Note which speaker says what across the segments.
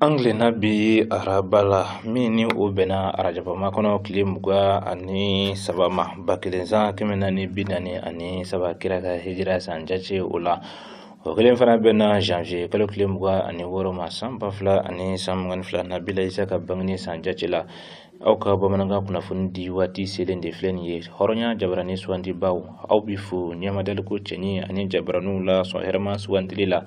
Speaker 1: An tilenna bi araba la min ni o bɛnna arajaba makɔnɔ tile 23 ma 1443 kira ka hijira san jate o la. O kelen fana bɛnna janvier kalo tile 26 ma san 2022 Nabila Isa ka bangeni san jate la. Aw ka bamanankan kunnafoni di waati selen de filɛ nin ye. Hɔrɔnya jabarani sugandibaw aw bi fo ɲɛmadaliko cɛɲi ani jabaraniw la sɔn hɛrɛma sugandili la.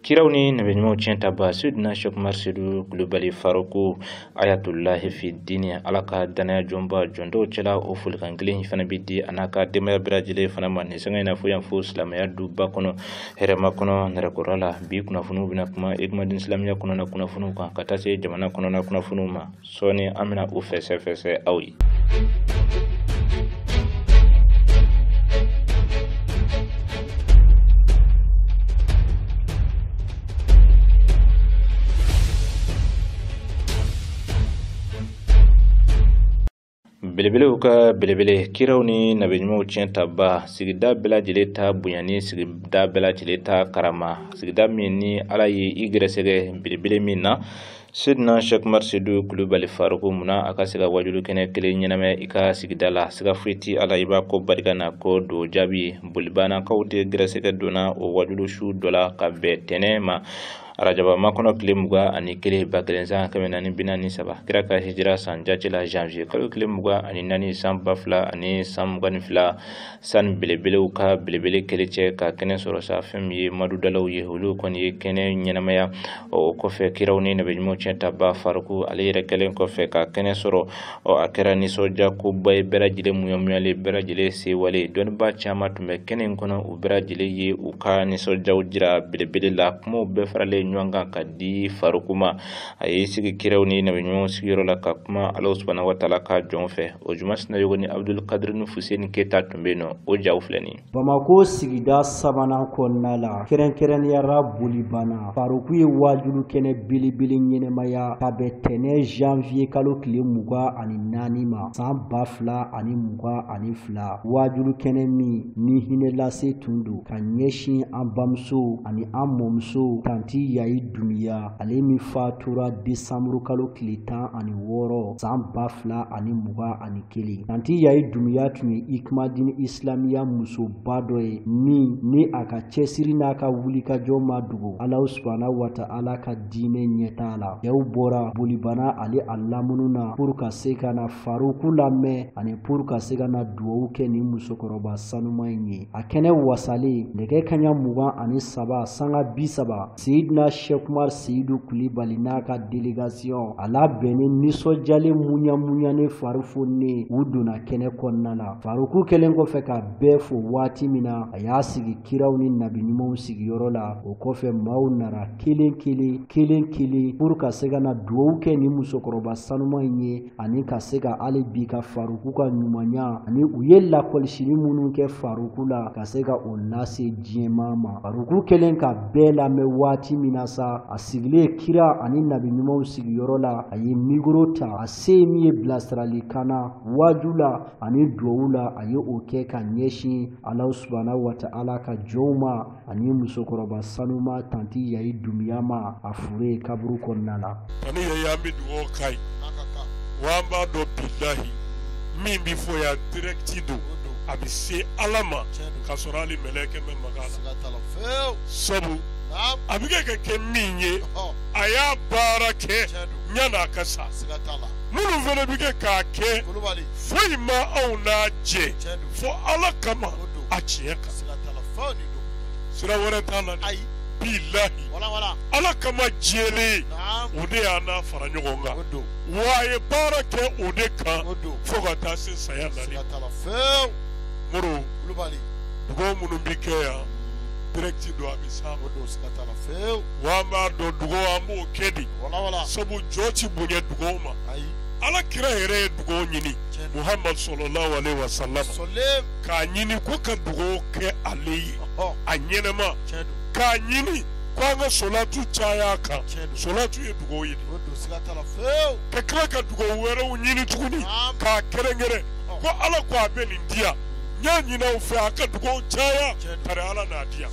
Speaker 1: Kiraw ni nabiɲumanw tiɲɛ taba Seydina Cheikh Umar Seydou Kulubali Faruku Ayatulahi fi dini Ala ka danaya jɔnba jɔn dɔw cɛla o folikan kelen fana bɛ di a n'a ka denbaya bɛɛ lajɛlen fana ma nin sanga in na fo yan fo silamɛya duba kɔnɔ hɛrɛma kɔnɔ nɛrɛkɔrɔ la. Bi kunnafoniw bɛna kuma Ikumadini silamɛya kɔnɔna kunnafoniw kan ka taa se jamana kɔnɔna kunnafoniw ma. Sɔɔni an bɛna o fɛsɛfɛsɛ aw ye. Belebelew ka belebele kiraw ni nabiɲumanw tiɲɛ taba sigida bɛɛ lajɛlen ta bonya ni sigida bɛɛ lajɛlen ta karama sigida min ni Ala ye i gɛrɛsɛgɛ belebele min na. Seydina Cheikh Umar Seydou Kulubali Faruku munna a ka se ka wajulu kɛnɛ kelen ɲɛnamaya i ka sigida la. Siga foyi ti a la i b'a ko barika na ko don jaabi bolibanakaw de gɛrɛsɛgɛ donna o wajulu su dɔ la ka bɛn tɛnɛ ma arajaba makɔnɔ tile 21 1443 kira ka hijira san jate la janvier kalo tile 24 san 2022 san belebelew ka belebele kelen cɛ ka kɛnɛ sɔrɔ sa fɛn min ye madudalaw ye olu kɔni ye kɛnɛ ɲɛnamaya. O kɔfɛ kiraw ni nabiɲumanw tiɲɛ taba Faruku ale yɛrɛ kɛlen kɔfɛ ka kɛnɛ sɔrɔ a kɛra nisɔndiya koba ye bɛɛ lajɛlen muɲamuɲalen bɛɛ lajɛlen sewale dɔnnibaa caman tun bɛ kɛnɛ in kɔnɔ u bɛɛ lajɛlen ye u ka nisɔndiyaw jira belebele la. Kumaw bɛɛ faralen ɲɔgɔn kan ka di Faruku ma. A y'i sigi kiraw ni nabiɲumanw sigiyɔrɔ la ka kuma Ala subahana wa taala ka jɔn fɛ. O juma Sinayogo ni Abdul Kadir ni Fuseni Keyita tun bɛ yen nɔ o jaw filɛ nin ye.
Speaker 2: Bamakɔ sigida sabanan kɔnɔna la kɛrɛnkɛrɛnnenya Bolibana Faruku ye wajulu kɛnɛ belebele ɲɛnɛmaya ka bɛn tɛnɛ janvier kalo tile 24 ma san 2022 wajulu kɛnɛ min ni hinɛ lase tun don ka ɲɛsin an bamuso ani an mɔmuso tanti Yayi Dunbiya ale min fatura décembre kalo tile 16 san 2021. Tanti Yayi Dunbiya tun ye Ikumadini Islamiya musoba dɔ ye min ni a ka cɛsiri n'a ka wulikajɔ ma dogo Ala subahana wa taala ka diinɛ ɲɛtaa la. Cɛw bɔra Bolibana ale a lamunu na pour ka se ka na Faruku lamɛn ani pour ka se ka na duwawu kɛ nin musokɔrɔba sanuman in ye. A kɛnɛ wasalen nɛgɛ kanɲɛ 23:30 Seydina Cheikh Umar Seydou Kulibali n'a ka délégation a labɛnnen nisɔndiyalen muɲamuɲanen fari foninen u donna kɛnɛ kɔnɔna la. Faruku kɛlen kɔfɛ ka bɛɛ fo waati min na a y'a sigi kiraw ni nabiɲumanw sigiyɔrɔ la. O kɔfɛ maaw nana kelen kelen kelen kelen pour ka se ka na duwawu kɛ nin musokɔrɔba sanuman in ye ani ka se ka hali bi ka Faruku ka ɲumanya ani u ye lakɔlɔsili minnu kɛ Faruku la ka se ka o lase diɲɛmaa ma. Faruku kɛlen ka bɛɛ lamɛn waati min na sa a sigilen kira ani nabiɲumanw sigiyɔrɔ la a ye micro ta a se ye min ye bilasiralikan na waaju la ani duwawu la a ye o kɛ ka ɲɛsin Ala subahana wa taala ka jɔnw ma ani musokɔrɔba sanuma tanti Yayi Dunbiya ma a fure kaburu kɔnɔna la.
Speaker 3: Tanti Yayi an bɛ dugawu k'a ye wa an b'a dɔn bilahi min bɛ fɔ yan direct don a bɛ se Ala ma k'a sɔrɔ hali mɛlɛkɛ ma maga a la sabu a bɛ kɛ ka kɛ min ye a y'a baara kɛ yanni a ka sa minnu fana bɛ kɛ k'a kɛ foyi ma anw n'a jɛ fo Ala kama a tiɲɛ kan sira wɛrɛ t'a la dɛ bilahi Ala kama jɛlen o de y'an n'a fara ɲɔgɔn kan wa a ye baara kɛ o de kan fo ka taa se saya nali Moro dugawu minnu bɛ kɛ yan direct don a bɛ s'a ma wa an b'a dɔn dugawu an b'o kɛ de sabu jɔ ti bonya dugawu ma Ala kira yɛrɛ ye dugawu ɲini Muhamadu sallallahu alaihi wa sallam k'a ɲini ko ka dugawu kɛ ale ye a ɲɛnɛma k'a ɲini ko an ka solatu caya a kan solatu ye dugawu ye de ka tila ka dugawu wɛrɛw ɲini tuguni k'a kɛrɛnkɛrɛn ko Ala ko a bɛ nin di yan n y'a ɲini aw fɛ a ka dugawu caya tari Ala n'a di yan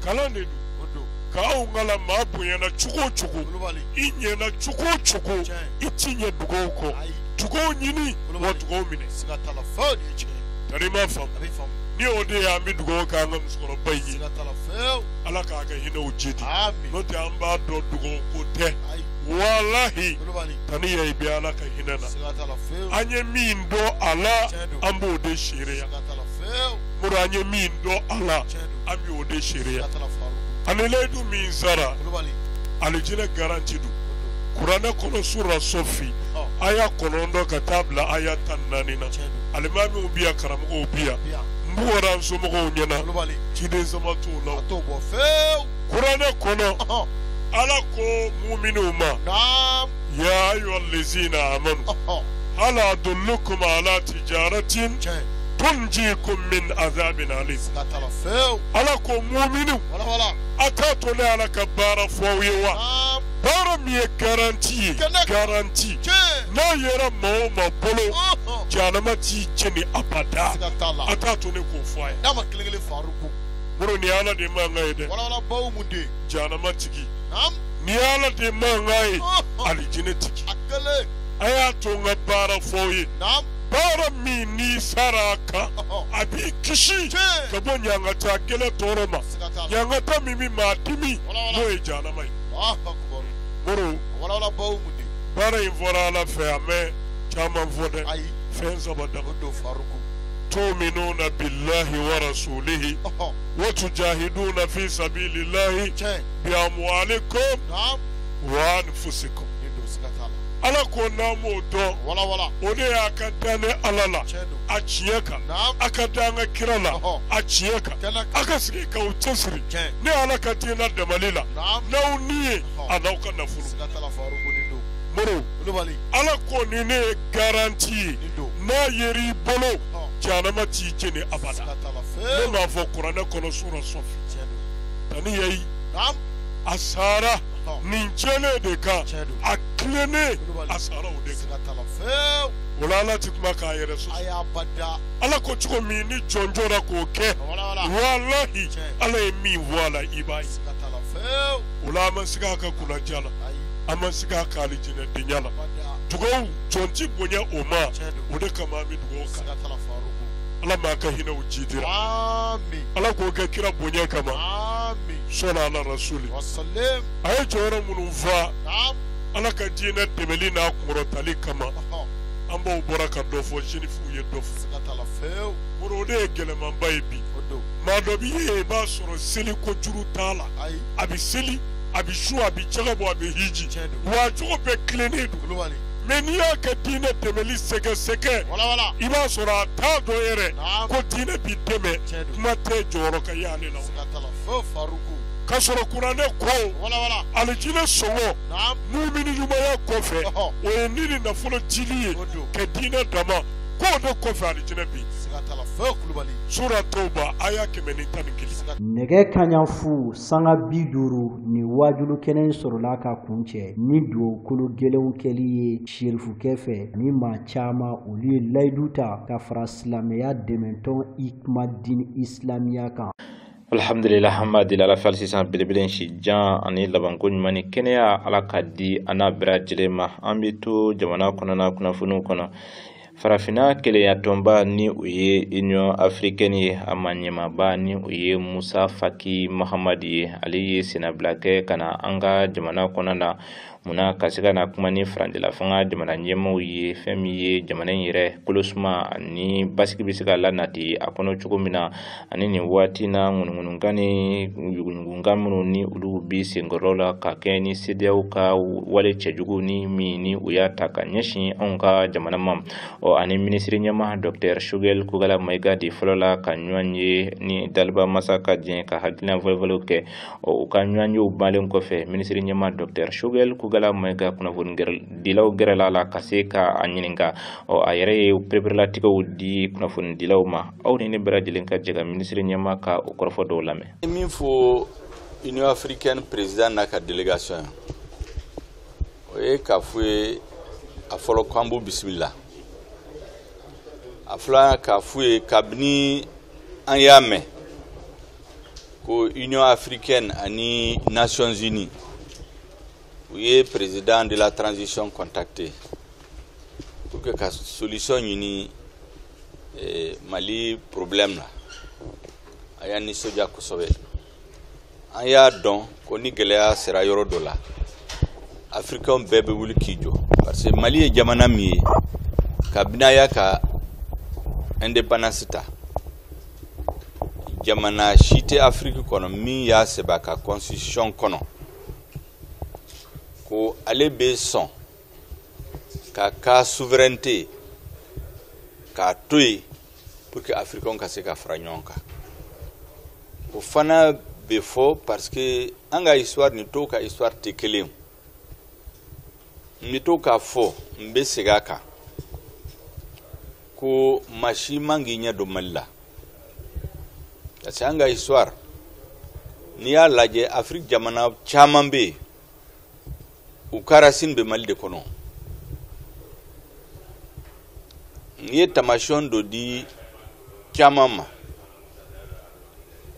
Speaker 3: kalan de don. K'anw kala maa bonyana cogo o cogo, i ɲɛna cogo o cogo, i ti ɲɛ dugawu kɔ. Dugawu ɲini wa dugawu minɛ. Tari i m'a faamu. Ni o de ye an bɛ dugawu kɛ an ka musokɔrɔba in ye. Ala k'a ka hinɛw jidi. N'o tɛ an b'a dɔn dugawu ko tɛ. Walahi tani yɛ i bɛ Ala ka hinɛ na. An ye min dɔn a la, an b'o de seereya. Muru an ye min dɔn a la, an b'o de seereya. Ani layidu min sara, alijinɛ garanti don. Kuranɛ kɔnɔ sura Sɔfi, aya 9 ka taa bila aya 14 na. Alimamiw bi yan, karamɔgɔw bi yan. N bugɔra n somɔgɔw ɲɛna, ciden sama t'o la. Kuranɛ kɔnɔ, Ala ko muminiw ma, ya ayyuhal lezina amanu, hal adullukum ala tijaratin tunjikum min azabin alim. Ala ko muminiw, a t'a to ne Ala ka baara fɔ aw ye wa? Baara min ye garanti ye, garanti. N'a yera maa o maa bolo, jahanama t'i jeni abada. A t'a to ne k'o fɔ a ye. Muru nin ye Ala de mankan ye dɛ. Jahanama tigi. Nin ye Ala de mankan ye, alijinɛ tigi. A y'a to n ka baara fɔ aw ye. Baara min n'i sara a kan, a b'i kisi ka bɔ ɲangata gɛlɛn tɔɔrɔ ma. Ɲangata min bɛ maa dimi, n'o ye jahanama ye. Muru, baara in fɔra Ala fɛ, a mɛ caman fɔ dɛ. Fɛn saba dama. Tu'minuna billahi wa rasulihi wa tujahiduna fi sabilillahi bi amwalikum wa anfusikum. Ala ko n'an m'o dɔn, o de y'a ka da ne Ala la, a tiɲɛ kan, a ka da an ka kira la, a tiɲɛ kan, a ka sigi k'aw cɛsiri ne Ala ka diinɛ dɛmɛli la, n'aw ni ye a n'aw ka nafolo. Muru, Ala ko ni ne ye garanti ye, n'a yer'i bolo, jahanama t'i jeni abada. Ne m'a fɔ kuranɛ kɔnɔ sura Sɔfi. Tani yayi, a sara nin jɛlen de kan, a tilennen, a sara o de kan. O la Ala ti kuma k'a yɛrɛ sɔsɔ. Ala ko cogo min ni jɔn jɔra k'o kɛ, walahi Ala ye min fɔ a la i b'a ye. O la an ma siga a ka kunnaja la, an ma siga a ka alijinɛdenya la. Dugawu jɔn ti bonya o ma, o de kama an bɛ dugawu kɛ. Ala m'a ka hinɛw jidira. Ala k'o kɛ kira bonya kama. Sɔla ala rasuli. A ye jɔyɔrɔ minnu fa Ala ka diinɛ dɛmɛli n'a kunkɔrɔtali kama, an b'aw bɔra ka dɔ fɔ, jenifiw ye dɔ fɔ. Muru, o de ye gɛlɛmanba ye bi. Maa dɔ b'i ye, i b'a sɔrɔ seli ko juru t'a la. A bɛ seli, a bɛ su, a bɛ jaka bɔ, a bɛ hiji, wa a cogo bɛɛ tilennen don. Mais n'i y'a kɛ diinɛ dɛmɛli sɛgɛsɛgɛ, i b'a sɔrɔ a t'a dɔn yɛrɛ ko diinɛ b'i dɛmɛ, kuma tɛ jɔyɔrɔ ka y'ale la. K'a sɔrɔ kuranɛ ko alijinɛ sɔngɔ mumini ɲumanya kɔfɛ, o ye ni ni nafolo dili ye ka diinɛ dama, k'o de kɔfɛ alijinɛ bi. Sura Tawba aya 111.
Speaker 2: Nɛgɛ kaɲa 0:50 ni waajulu kɛnɛ in sɔrɔla ka kuncɛ ni dugawukolo gɛlɛnw kɛli ye serifukɛ fɛ ni maa caman olu ye layidu ta ka fara silamɛya dɛmɛtɔn Ikumadini Isilamiya kan.
Speaker 1: Alhamdulillah, an b'a deli Ala fɛ hali sisan belebele si jan ani labanko ɲuman ni kɛnɛya Ala ka di an n'a bɛɛ lajɛlen ma. An bɛ to jamana kɔnɔna kunnafoniw kɔnɔ. Farafinna kelenya tɔnba ni o ye Union africaine ye, a ma ɲɛmaaba ni o ye Musa Faki Mahamad ye, ale ye sennabila kɛ ka na an ka jamana kɔnɔ na. Munna ka se ka na kuma ni farancɛla fanga jamana ɲɛmaaw ye, fɛn min ye jamana in yɛrɛ kolosuma ani basigi bɛ se ka lanati a kɔnɔ cogo min na, ani nin waati na ŋunuŋunukan ni yuguyugukan minnu ni olu bi senkɔrɔ la ka kɛ ni CEDEAO ka wale cɛjugu ni min ni u y'a ta ka ɲɛsin anw ka jamana ma. Ɔ ani minisiri ɲɛmaa Dr Choguel Kokalla Maïga de fɔlɔ la ka ɲɔgɔn ye ni Daliba Masa ka jɛ ka hakilina fɔlɔfɔlɔw kɛ. Ɔ u ka ɲɔgɔn yew balen kɔfɛ, minisiri ɲɛmaa Dr Choguel Kokalla Maïga kunnafonidilaw gɛrɛla la ka se ka a ɲininka. Ɔ a yɛrɛ ye pereperelatigɛw di kunnafonidilaw ma. Aw ni ne bɛɛ lajɛlen ka jɛ ka minisiri ɲɛmaa ka o kɔrɔfɔ dɔw lamɛn.
Speaker 4: Min fɔ Union africaine président n'a ka délégation ye, o ye k'a fɔ ye a fɔlɔ k'an b'u bisimila. A filanan k'a f'u ye kabini an y'a mɛn Ko Union africaine ani Nations unies u ye président de la transition contacté pour que ka solution ɲini Mali problème la. A y'an nisɔndiya kosɛbɛ. An y'a dɔn ko ni gɛlɛya sera yɔrɔ dɔ la, Africain bɛɛ bɛ wuli k'i jɔ, parce que Mali ye jamana min ye, kabini a y'a ka indépendance ta, jamana si tɛ Afiriki kɔnɔ min y'a sɛbɛn a ka constitution kɔnɔ ko ale bɛ sɔn k'a ka souveraineté k'a to yen pour que Africains ka se ka fara ɲɔgɔn kan. O fana bɛ fɔ parce que an ka histoire ni tɔw ka histoire tɛ kelen ye. N bɛ to k'a fɔ, n bɛ segin a kan, ko maa si man k'i ɲɛ don Mali la, parce que an ka histoire, n'i y'a lajɛ, Afiriki jamana caman bɛ yen, u ka racine bɛ Mali de kɔnɔ. N ye taamasiyɛn dɔ di caman ma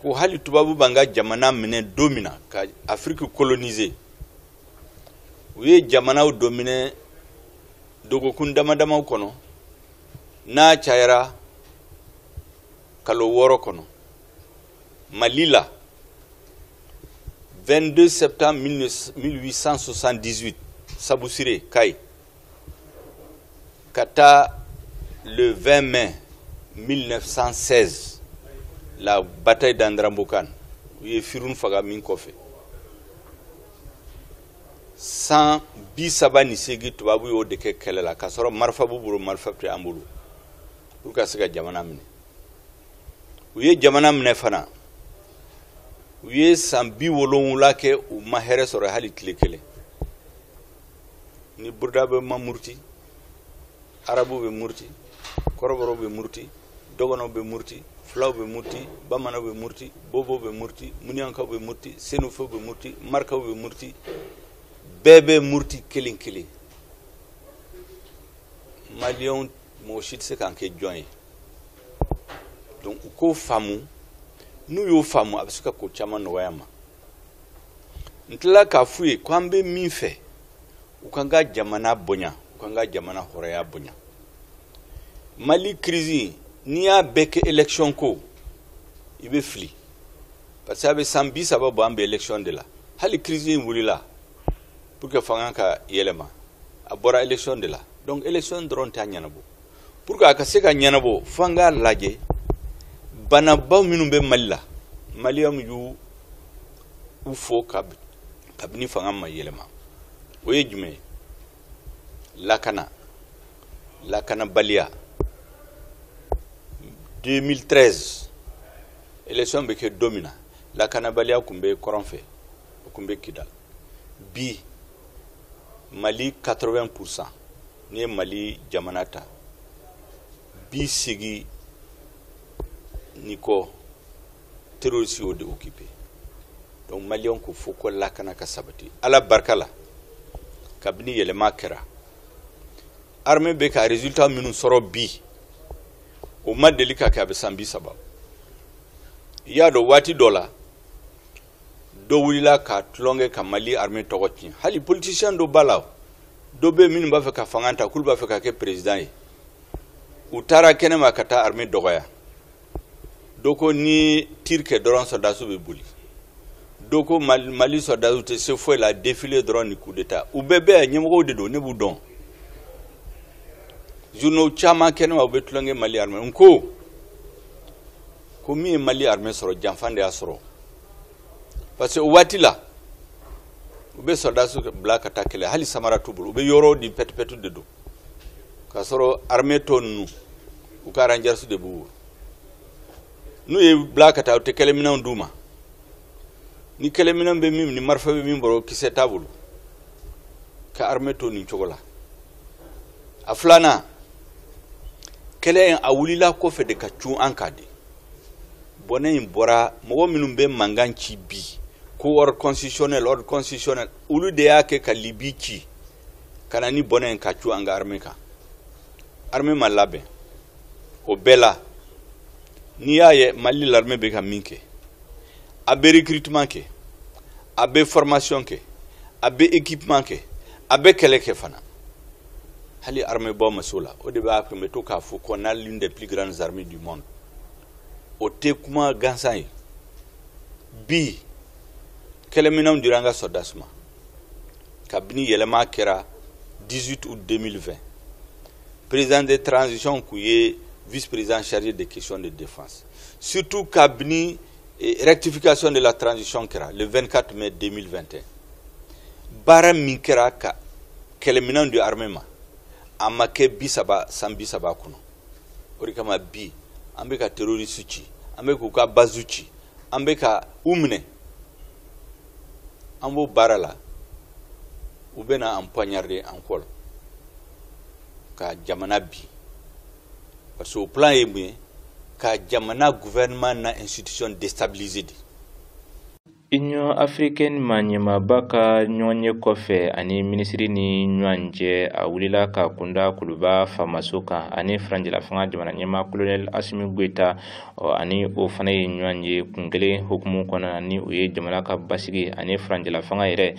Speaker 4: ko hali tubabu b'an ka jamana minɛ don min na ka Afiriki coloniser, u ye jamanaw dɔ minɛ dɔgɔkun dama damaw kɔnɔ, n'a cayara kalo 6 kɔnɔ. Mali la, 22 septembre 1878, Sabusire, Kayi, ka taa le 20 mai 1916, la bataille d'Andrambokan, u ye Firun faga min kɔfɛ, san 38 tubabu y'o de kɛ kɛlɛ la, k'a sɔrɔ marifa b'u bolo, marifa tɛ an bolo, pour ka se ka jamana minɛ. U ye jamana minɛ fana, u ye san 70 kɛ, u ma hɛrɛ sɔrɔ hali tile kelen. Ni Burda bɛ ma muruti, Arabu bɛ muruti, kɔrɔbɔrɔw bɛ muruti, dɔgɔnɔw bɛ muruti, fulaw bɛ muruti, bamananw bɛ muruti, bobow bɛ muruti, muniyankaw bɛ muruti, senufow bɛ muruti, marikaw bɛ muruti, bɛɛ bɛ muruti kelen kelen. Maliyɛnw, mɔgɔ si tɛ se k'an kɛ jɔn ye. Donc u k'o faamu, n'u y'o faamu, a bɛ se ka ko caman nɔgɔya ma. N tilala k'a f'u ye ko an bɛ min fɛ, u k'an ka jamana bonya, u k'an ka jamana hɔrɔnya bonya. Mali crise, n'i y'a bɛɛ kɛ élection ko, i bɛ fili, parce que a bɛ san 30 bɔ, an bɛ élection de la. Hali crise in wulila pour que fanga ka yɛlɛma, a bɔra élection de la. Donc élection dɔrɔn t'a ɲɛnabɔ. Pour que a ka se ka ɲɛnabɔ, f'an k'a lajɛ banabaw minnu bɛ Mali la, Maliyɛnw y'u u fo kabini fanga ma yɛlɛma. O ye jumɛn ye? Lakana, lakanabaliya. 2013 élection bɛ kɛ don min na, lakanabaliya tun bɛ kɔrɔn fɛ, o tun bɛ Kidal. Bi Mali 80%, n'i ye Mali jamana ta, 80 ni kɔ, terroriste y'o de occupé. Donc Maliyɛnw ko fo ko lakana ka sabati. Ala barika la, kabini yɛlɛma kɛra, armée bɛ ka résultat minnu sɔrɔ bi, o ma deli ka kɛ a bɛ san 30. I y'a dɔn, waati dɔ la, dɔ wulila ka tulonkɛ ka Mali armée tɔgɔ tiɲɛ. Hali politicien dɔ b'a la, dɔ bɛ minnu b'a fɛ ka fanga ta, k'olu b'a fɛ ka kɛ président ye, u taara kɛnɛma ka taa armée dɔgɔya. Dɔ ko ni tir kɛ dɔrɔn, sɔrɔdasiw bɛ boli. Dɔ ko Mali sɔrɔdasiw tɛ se foyi la, défilé dɔrɔn ni coup d'état. U bɛɛ bɛ yan, ɲɛmɔgɔw de don, ne b'u dɔn. Journaux caman kɛnɛma, u bɛ tulonkɛ Mali armée. N ko ko min ye Mali armée sɔrɔ, janfan de y'a sɔrɔ, parce que o waati la, u bɛ sɔrɔdasiw bila ka taa kɛlɛ, hali samara t'u bolo, u bɛ yɔrɔw di pɛtipɛti de don, k'a sɔrɔ armée tɔ ninnu, u ka rangers de b'u bolo. N'u ye bila ka taa, u tɛ kɛlɛminɛnw d'u ma. Ni kɛlɛminɛn bɛ min, ni marifa bɛ min bolo, kisɛ t'a bolo. Ka armée to nin cogo la. A filanan, kɛlɛ in a wulila kɔfɛ de ka cun an kan de. Bɔnɛ in bɔra mɔgɔ minnu bɛ mankan ci bi ko ordre constitutionnel, ordre constitutionnel, olu de y'a kɛ ka Libi ci ka na ni bɔnɛ in ka cun an ka armée kan. Armée ma labɛn o bɛɛ la. N'i y'a ye Mali l'armée bɛ ka min kɛ, A bɛ recrutement kɛ, a bɛ formation kɛ, a bɛ équipement kɛ, a bɛ kɛlɛ kɛ fana. Hali armée baw ma s'o la. O de b'a kun bɛ to k'a fɔ qu'on a l'une des plus grandes armées du monde. O tɛ kuma gansan ye. Bi kɛlɛminɛnw dira an ka sɔrɔdasi ma kabini yɛlɛma kɛra 18 août 2020. Président de transition kun ye vice-président chargé des questions de défense. Surtout kabini rectification de la transition kɛra le 24 mai 2021, baara min kɛra ka kɛlɛminɛnw di armée ma, a ma kɛ 30 san 30 kɔnɔ. O de kama bi an bɛ ka terroriste ci, an bɛ k'u ka base ci, an bɛ ka u minɛ, an b'o baara la. U bɛ na an poignarder an kɔ la ka jamana bi, parce que o plan ye mun ye? Ka jamana gouvernement na institution déstabiliser de.
Speaker 1: Union africaine ma ɲɛmaaba ka ɲɔgɔnye kɔfɛ ani minisiri ni ɲɔgɔn cɛ, a wulila ka kunda Kuluba faamaso kan ani furancɛla fanga jamana ɲɛmaa Colonel Assimi Goïta. Ani o fana ye ɲɔgɔn ye kun kelen hukumu kɔnɔna, ni o ye jamana ka basigi ani furancɛla fanga yɛrɛ,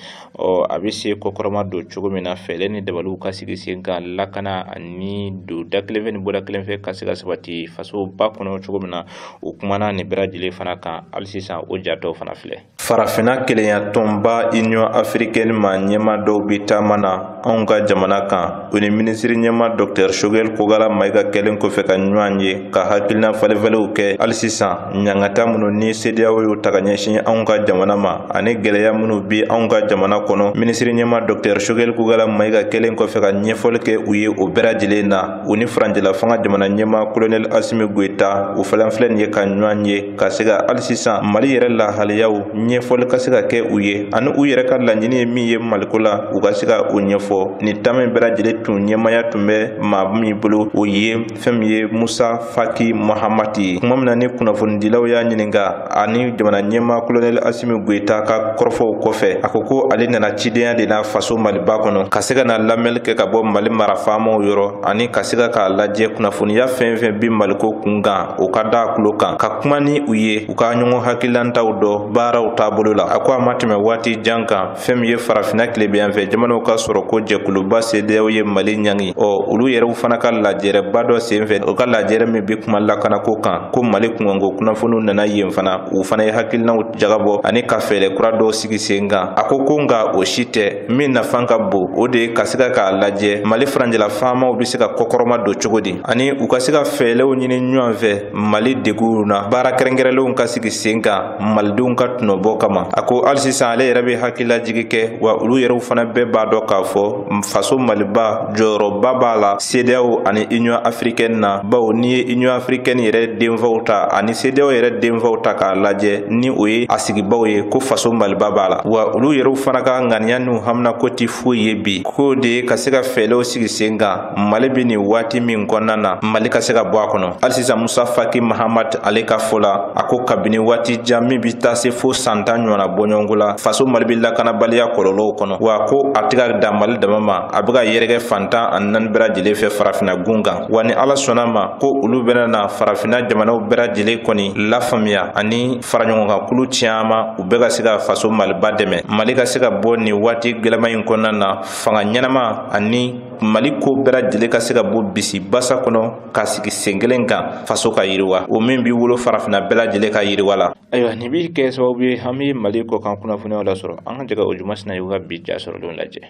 Speaker 1: a bɛ se kɔkɔrɔma don cogo min na, fɛɛrɛ ni dabaliw ka sigi sen kan, lakana ani don da kelen fɛ ni bɔda kelen fɛ ka se ka sabati fasoba kɔnɔ cogo min na. O kumana nin bɛɛ lajɛlen fana kan. Hali sisan o jatɔw fana filɛ. Farafinna kelenya tɔnba Union africaine ma ɲɛma dɔw bi taama na anw ka jamana kan. O ni minisiri ɲɛma Dr Choguel Kokalla Maïga kɛlen kɔfɛ ka ɲɔgɔn ye ka hakilina falenfalenw kɛ, hali sisan ɲangata minnu ni CEDEAO y'o ta ka ɲɛsin anw ka jamana ma ani gɛlɛya minnu bi anw ka jamana kɔnɔ, minisiri ɲɛma Dr Choguel Kokalla Maïga kɛlen kɔfɛ ka ɲɛfɔli kɛ u ye o bɛɛ lajɛlen na, u ni furancɛla fanga jamana ɲɛma Colonel Assimi Goïta, o fana filɛ nin ye ka ɲɔgɔn ye ka se ka hali sisan Mali yɛrɛ lahalayaw ɲɛfɔli ka se ka kɛ u ye, ani u yɛrɛ ka laɲini ye min ye Maliko la, u ka se ka o ɲɛfɔ. Nin taama in bɛɛ lajɛlen tun ɲɛmaya tun bɛ maa min bolo, o ye fɛn min ye Musa Faki Mahamati ye. Tuma min na ni kunnafonidilaw y'a ɲininka ani jamana ɲɛmaa Colonel Assimi Goïta ka kɔrɔfɔw kɔfɛ, a ko ko ale nana cidenya de la faso Maliba kɔnɔ, ka se ka na lamɛnli kɛ ka bɔ Mali marafaamaw yɔrɔ, ani ka se ka k'a lajɛ kunnafoniya fɛn fɛn bi Maliko kun kan, o ka da a tulo kan, ka kuma ni u ye, u ka ɲɔgɔn hakilantaw dɔn baaraw taabolo la. A ko a ma tɛmɛ waati jan kan, fɛn min ye farafinna tilebiyanfɛ jamanaw ka sɔrɔ ko jɛkuluba CEDEAO ye Mali ɲangi, olu yɛrɛw fana ka lajɛrɛba dɔ senfɛ, o ka lajɛrɛ min bi kuma lakanako kan, ko Mali kunkanko kunnafoniw nana yen fana, u fana ye hakilinaw jagabɔ ani ka fɛɛrɛ kura dɔw sigi sen kan. A ko ko nka o si tɛ min nafa ka bon, o de ye ka se ka k'a lajɛ Mali furancɛla faamaw bɛ se ka kɔkɔrɔma don cogo di, ani u ka se ka fɛɛrɛw ɲini ɲɔgɔn fɛ Mali degunw na, baara kɛrɛnkɛrɛnlenw ka sigi sen kan malidenw ka tɔnɔbɔ kama. A ko hali sisan ale yɛrɛ bɛ hakililajigi kɛ, wa olu yɛrɛw fana bɛɛ b'a dɔn k'a fɔ faso Maliba jɔyɔrɔba b'a la CEDEAO ani Union africaine na, bawo n'i ye Union africaine yɛrɛ denfaw ta ani CEDEAO yɛrɛ denfaw ta k'a lajɛ, ni o ye a sigibaw ye, ko faso Maliba b'a la. Wa olu yɛrɛw fana ka ŋaniya n'u haminako ti foyi ye bi, k'o de ye ka se ka fɛɛrɛw sigi sen kan Mali bɛ nin waati min kɔnɔna na, Mali ka se ka bɔ a kɔnɔ. Hali sisan Musa Faki Mahamat ale ka fɔ la, a ko kabini waati jan min bi taa se fo san 10 ɲɔgɔnna bɔɲɔgɔnko la, faso Mali bɛ lakanabaliya kɔlɔlɔw kɔnɔ, wa ko a tɛ ka dan Mali dama ma, a bɛ ka yɛrɛkɛ fantan ani naani bɛɛ lajɛlen fɛ farafinna gun kan. Wa ni Ala sɔnna ma, ko olu bɛna na farafinna jamanaw bɛɛ lajɛlen kɔni lafaamuya ani faraɲɔgɔnkankulu caman, u bɛɛ ka se ka faso Maliba dɛmɛ, Mali ka se ka bɔ nin waati gɛlɛman in kɔnɔna na, fanga ɲɛnama ani Mali ko bɛɛ lajɛlen ka se ka bɔ bisi basa kɔnɔ ka sigi sen kelen kan, faso ka yiriwa, o min b'i wolo farafinna bɛɛ lajɛlen ka yiriwa la. Ayiwa, nin bi kɛ sababu ye an bɛ Mali kɔkan kunnafoniyaw lasɔrɔ. An ka jɛ ka o juma sina y'u ka bi ja sɔrɔlenw lajɛ.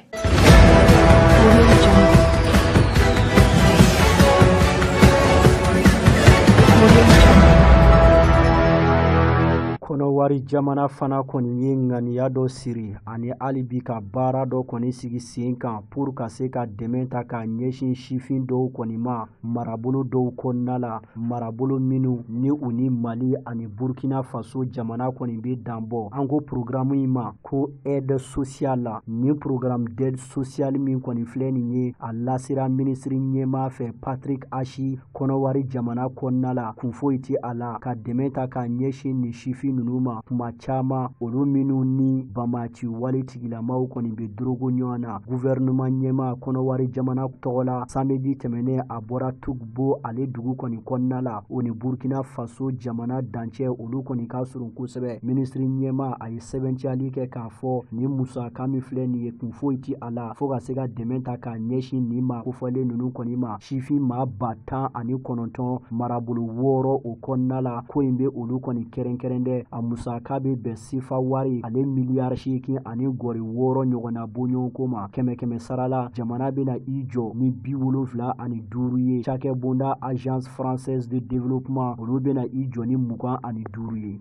Speaker 2: Kɔnɔwari jamana fana kɔni ye ŋaniya dɔ siri ani hali bi ka baara dɔ kɔni sigi sen kan pour ka se ka dɛmɛ ta k'a ɲɛsin sifin dɔw kɔni ma marabolo dɔw kɔnɔna la, marabolo minnu ni u ni Mali ani Burkina Faso jamana kɔni bɛ danbɔ. An ko programme in ma ko aide sociale. Nin programme d'aide sociale min kɔni filɛ nin ye, a lasera minisiri ɲɛmaa fɛ Patrick Achi Kɔnɔwari jamana kɔnɔna la. Kun foyi tɛ a la ka dɛmɛ ta k'a ɲɛsin nin sifin ninnu ma kuma caman, olu minnu ni bamaci wale tigilamaw kɔni bɛ dorogo ɲɔgɔn na. Gouvernement ɲɛmaa Kɔnɔwari jamana tɔgɔ la, samedi tɛmɛnen a bɔra Tugbo ale dugu kɔni kɔnɔna la, o ni Burkina Faso jamana dancɛ olu kɔni ka surun kosɛbɛ. Minisiri ɲɛmaa a ye sɛbɛntiyali kɛ k'a fɔ nin musaka min filɛ nin ye, kun foyi ti a la fo ka se ka dɛmɛ ta k'a ɲɛsin nin maa kofɔlen ninnu kɔni ma. Sifin maa 19,000 marabolo 6 o kɔnɔna la, ko in bɛ olu kɔni kɛrɛnkɛrɛn dɛ. A musaka bɛ bɛn sefa wari ale miliyari 8.6 ɲɔgɔnna bɔɲɔgɔnko ma. 100 sara la, jamana bɛna i jɔ ni 75 ye. Cakɛbonda Agence Française de Développement olu bɛna i jɔ ni 25 ye.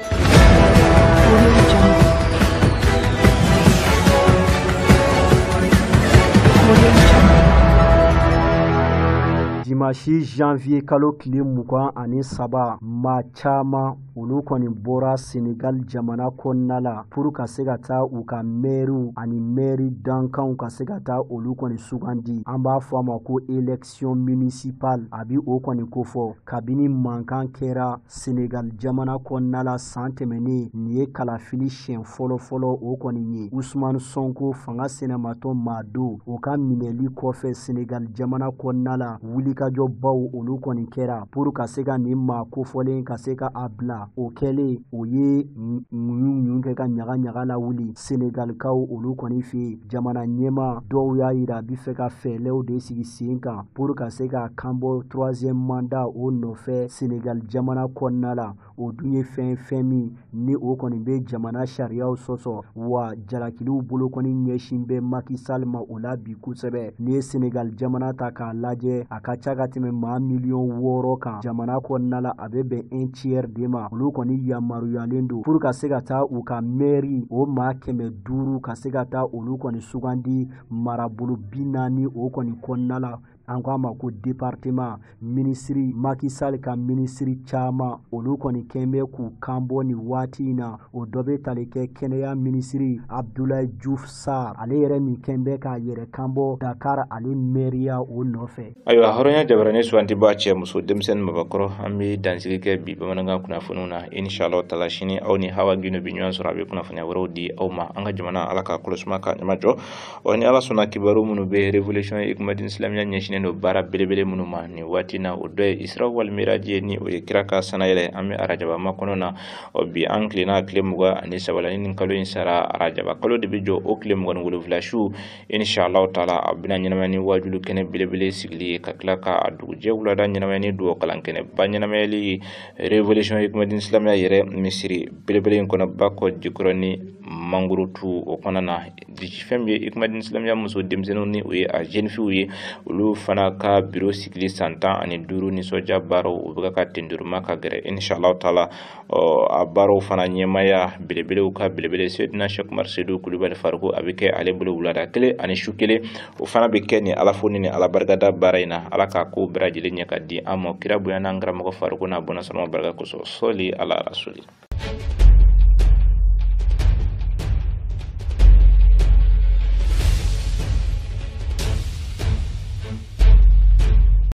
Speaker 2: Dimanche janvier kalo tile 23, maa caman olu kɔni bɔra Senegal jamana kɔnɔna la pour ka se ka taa u ka maires ani maire dankanw ka se ka taa olu kɔni sugandi. An b'a fɔ a ma ko élection municipale, a bi o kɔni kofɔ. Kabini mankan kɛra Senegal jamana kɔnɔna la san tɛmɛnen, nin ye kalafili siɲɛ fɔlɔ-fɔlɔ o kɔni ye. Ousmane Sonko fanga sinamatɔ maa don, o ka minɛli kɔfɛ Senegal jamana kɔnɔna la, wulikajɔbaw olu kɔni kɛra pour ka se ka nin maa kofɔlen ka se ka a bila. O kɛlen o ye ŋuɲu kɛ ka ɲaga ɲaga lawuli Senegalikaw olu kɔni fɛ yen. Jamana ɲɛmaa dɔw y'a yira a bi fɛ ka fɛɛrɛw de sigi sen kan pour ka se ka kanbɔ 3e mandat o nɔfɛ Senegal jamana kɔnɔna la. O dun ye fɛn min ni o kɔni bɛ jamana sariyaw sɔsɔ, wa jalakiliw bolo kɔni ɲɛsin bɛ Macky Sall ma o la bi kosɛbɛ. N'i ye Senegal jamana ta k'a lajɛ, a ka ca ka tɛmɛ maa miliyɔn 6 kan jamana kɔnɔna la, a bɛ bɛn 1 tiers de ma. Olu kɔni yamaruyalen don pour ka se ka taa u ka mairie o maa 500 ka se ka taa olu kɔni sugandi marabolo 40 o kɔni kɔnɔna la. An ko a ma ko département. Minisiri Macky Sall ka minisiri caman olu kɔni kɛn bɛ k'u kan bɔ nin waati in na. O dɔ bɛ tali kɛ kɛnɛya minisiri Abdoulaye Diouf Sarr, ale yɛrɛ min kɛn bɛ k'a yɛrɛ kan bɔ Dakar ale mairie o nɔfɛ.
Speaker 1: Ayiwa, hɔrɔnya jabarani sugandibaa cɛ muso denmisɛnnin mabakɔrɔ, an bɛ dansigi kɛ bi bamanankan kunnafoniw na. Inshallah taala sini aw ni Hawa Gindo bɛ ɲɔgɔn sɔrɔ, a bɛ kunnafoniya wɛrɛw di aw ma. An ka jamana Ala ka kɔlɔsima ka ɲɛma jɔ. Ɔ ni Ala sɔnna, kibaru minnu bɛ révolution Hikmadine Silamɛya ɲɛsinnen don baara belebele minnu ma nin waati na, o dɔ ye Isra wal Miraji ye, ni o ye kira ka sanayɛlɛ. An bɛ arajaba makɔnɔ na. Ɔ bi an tilenna tile 23 la, ni nin kalo in sara arajaba kalo de bɛ jɔ o tile 27 su. Inshallah taala a bɛna ɲɛnamaya ni wajulu kɛnɛ belebele sigili ye, ka tila ka a dugujɛ wulada ɲɛnamaya ni duwawu kalan kɛnɛ ba ɲɛnamayali ye révolution Hikmadine Silamɛya yɛrɛ misiri belebele in kɔnɔ Bakɔ Jikɔrɔni Mangurutu o kɔnɔna na. Fɛn min ye Hikmadine Silamɛya muso denmisɛnninw ni o ye a jeune filles ye, olu fana ka biro sigili san 15 nisɔndiya baaraw o bɛ ka tenduruma ka gɛrɛ. Inshallah taala a baaraw fana ɲɛmaya belebelew ka belebele Seydina Cheikh Umar Seydou Kulubali Fariku, a bɛ kɛ ale bolo wulada 1 ani su 1. O fana bɛ kɛ nin Ala fo ni Ala barikada baara in na. Ala k'a ko bɛɛ lajɛlen ɲɛ ka di an ma. Kira bonya n'an karamɔgɔ Fariku n'a bɔnna sɔrɔ barika kosɔn. Sɔli ala rasuli.